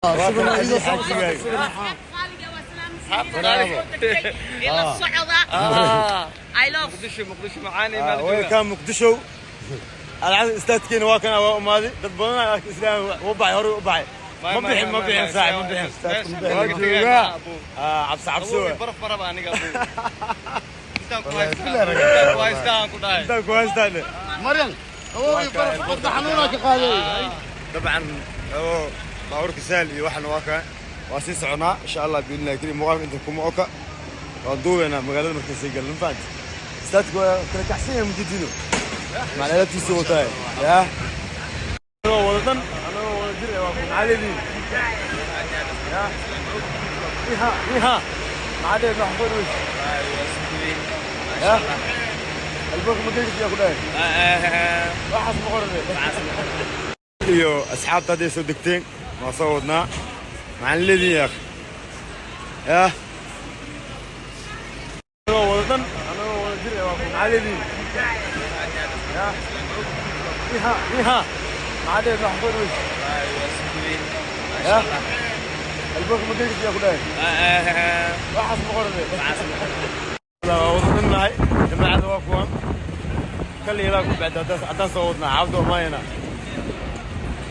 Xaajiga. Ila socda. I love Muqdisho, Muqdisho macaani maal. Welcome Muqdisho. Alcad istaadkeena waa kana, waa umaaday. Dad badan ayaa islaam u baxay, hore u baxay. Ma bixin, ma bixin saaxib, ma bixin. Waa joogaa. Cabsi cabsi waay. Baraf baraf aniga abuu. Intaan ku haystaa, intaan ku haystaa aan ku dhahay. Intaan ku haystaan. Maryan, qabowgii baraf wadda xanuunaa ka qaaday. Dabcan oo baabuurka sahal iyo waxana waa kaa, waa sii soconaa insha Allah biidnillahi karim. Muuqaalka inta kuma oka, waa duubeynaa magaalada markay sii galno, ma fahanti? Istaadka waa kala kacsan yahay, mujidino macalalaabtiisa wataay yaa anagoo wada dhan, anagoo wada jir eh, waa ku maxaa leedihin yaa iha iha maxaa leedihin wax ku weys yaa albaabka ma geli kartiyaa ku dhahay waxaas ma qorane iyo asxaabta hadday soo degteen waa soo wadnaa. Maxaan leedihin yaa akhi yaa anagoo wada dhan, anagoo wada jir eh, waa ku maxaa leedihin yaa iha iha maxaa leedihin wax ku weys yaa albaabka ma geli kartiyaa ku dhahay waxaas ma qorane. Waa wada dhannahay, jamaacada waa kuwan kal ilaa ku bacda haddaan soo wadnaa xaafadda umaayana.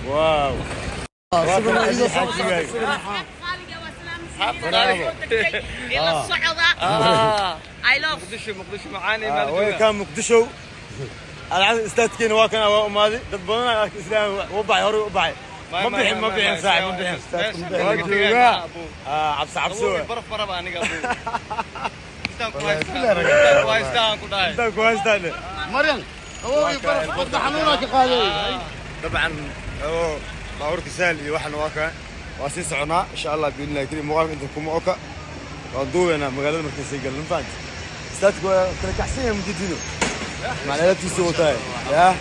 Wow. Xaajiga. Ila socda. I love Muqdisho, Muqdisho macaani maal. Welcome Muqdisho. Alcad istaadkeena waa kana, waa umaaday. Dad badan ayaa islaam u baxay, hore u baxay. Ma bixin, ma bixin saaxib, ma bixin. Waa joogaa. Cabsi cabsi waay. Baraf baraf aniga abuu. Intaan ku haystaa, intaan ku haystaa aan ku dhahay. Intaan ku haystaan. Maryan, qabowgii baraf wadda xanuunaa ka qaaday. Dabcan oo baabuurka sahal iyo waxana waa kaa, waa sii soconaa insha Allah biidnillahi karim. Muuqaalka inta kuma oka, waa duubeynaa magaalada markay sii galno, ma fahanti? Istaadka waa kala kacsan yahay, mujidino macalalaabtiisa wataay yaa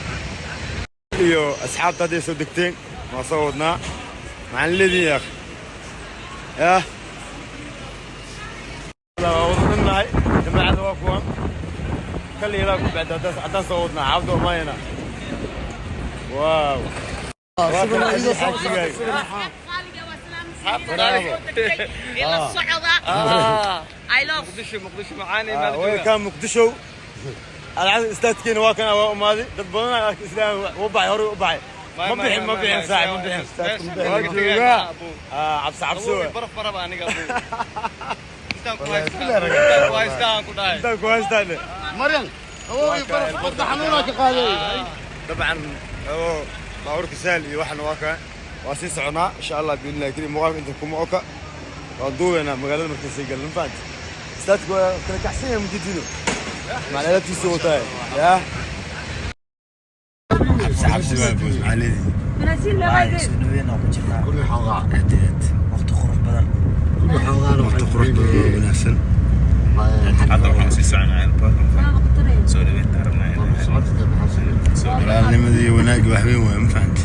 iyo asxaabta hadday soo degteen waa soo wadnaa. Maxaan leedihin yaa akhi yaa waa wada dhannahay, jamaacada waa kuwan kal ilaa ku bacda haddaan soo wadnaa xaafadda umaayana. Wow. Xaajiga. Ila socda. I love Muqdisho, Muqdisho macaani maal. Welcome Muqdisho. Alcad istaadkeena waa kana, waa umaaday. Dad badan ayaa islaam u baxay, hore u baxay. Ma bixin, ma bixin saaxib, ma bixin. Waa joogaa. Cabsi cabsi waay. Baraf baraf aniga abuu. Intaan ku haystaa, intaan ku haystaa aan ku dhahay. Intaan ku haystaan. Maryan, qabowgii baraf wadda xanuunaa ka qaaday. Dabcan oo baabuurka sahal iyo waxana waa kaa, waa sii soconaa insha Allah biidnillahi karim. Muuqaalka inta kuma oka, waa duubeynaa magaalada markay sii galno, ma fahanti? Istaadka waa kala kacsan yahay, mujidino macalalaabtiisa wataay yaa cabsi cabsi waay. Boos maxaa leedihin? Soo dhaweyn ku jirnaa aad iyo aad, waqti qurux badan. Waqti qurux badan oo wanaagsan. Hadda waxaan sii soconaa airport, soo dhaweynta rabnaa inaan soo Walaalnimadii iyo wanaagii wax weyn waay, ma fahanti?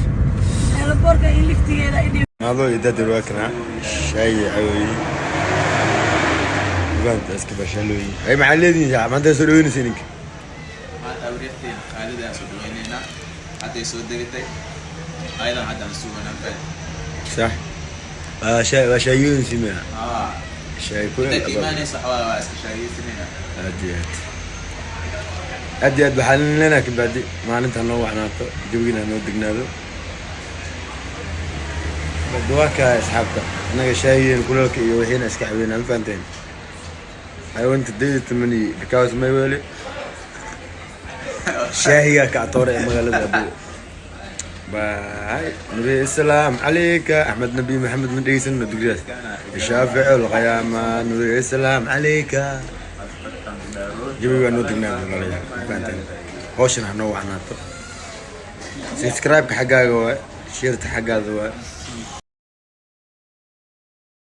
Adoo iyo dadar waa kana shaay cawooyin, ma fahanti? Iska bashaalooyin ay maxaa leedihin? Maanta soo dhaweynaysa ninka. Maanta awriyahteena Khaalida aan soo dhaweynaynaa. Hadday soo degatay ayadan, haddaan suganaa fad. Sax, waa shaay, waa shaayooyin simeya. Aa. Shaay Inta kuleel. ka imaanaysa waxaa waa iska shaageysanayna. Aad iyo aad, aad iyo aad. Waxaan leenahay kabacdi maalinta noo waxnaato, jawigiina noo degnaado. Bacdi waa kaa asxaabta, annaga shaayigeen kuleelka iyo wixiina iska xaweynaa, ma fahanteen? I want to do it money because my weli shaahiga kactoore ee magaalada Abu باي. نبي السلام عليك احمد نبي محمد من dhegeysan dugriyaas شافع القيامة نبي السلام عليك. Jawiga noo degnaa, walaalayaal, ma fahanteen? Hawshan ha noo waxnaato. Subscribe-ka xaggaaga waay, share-ta xaggaada waay.